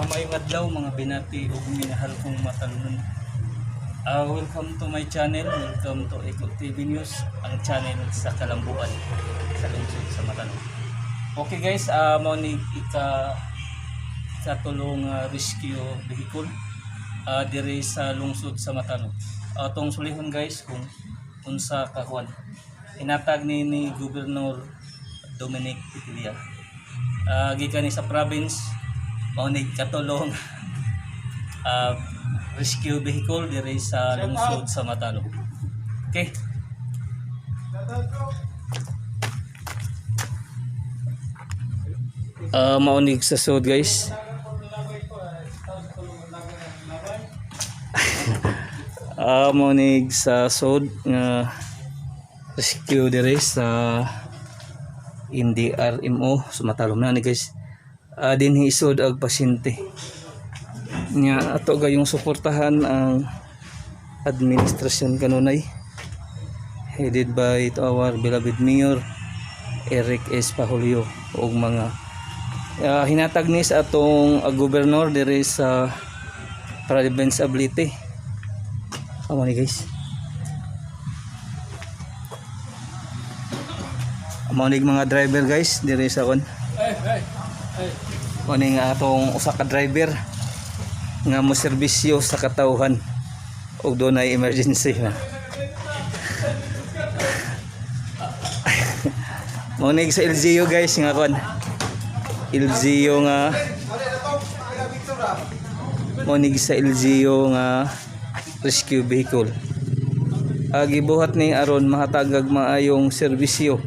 Maayong adlaw, mga binati ug minahal kong matalunon. Welcome to my channel. Welcome to Eco TV News, ang channel sa Kalambuan sa lungsod sa Matalom. Okay guys, mao ni ikatulong rescue vehicle diri sa lungsod sa Matalom. Atong sulihon, guys, kung unsa ka kuan. Hinatag ni Governor Dominic Petilla. Gikan ni sa province, mao ni katulong rescue vehicle diri sa lungsod sa Matalom. Okay. Mao ni sa sud, guys. Mao ni sa sud nga rescue diri sa NDRMO sa Matalom na ni, guys. Dinhi isod ang pasyente. Nya ato gayong suportahan ang administrasyon kanunay headed by to our beloved Mayor Eric S. Pahulyo ug mga hinatag ni sa atong gobernador diri sa province of Leyte. Amo ni, guys. Amo ni mga driver, guys, diri sa kon. Mo ni nga atong usa ka driver nga mo serbisyo sa katawhan ug dunay emergency na. Mo ni sa LGU, guys, nga kon. LGU nga mo ni sa LGU nga rescue vehicle. Gibuhat ni aron mahatagag maayong serbisyo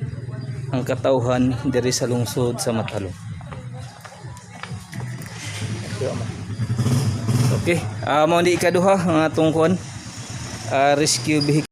ang katawhan diri sa lungsod sa Matalom. Okay, mao ni ikaduha nga atong kuan rescue vehicle.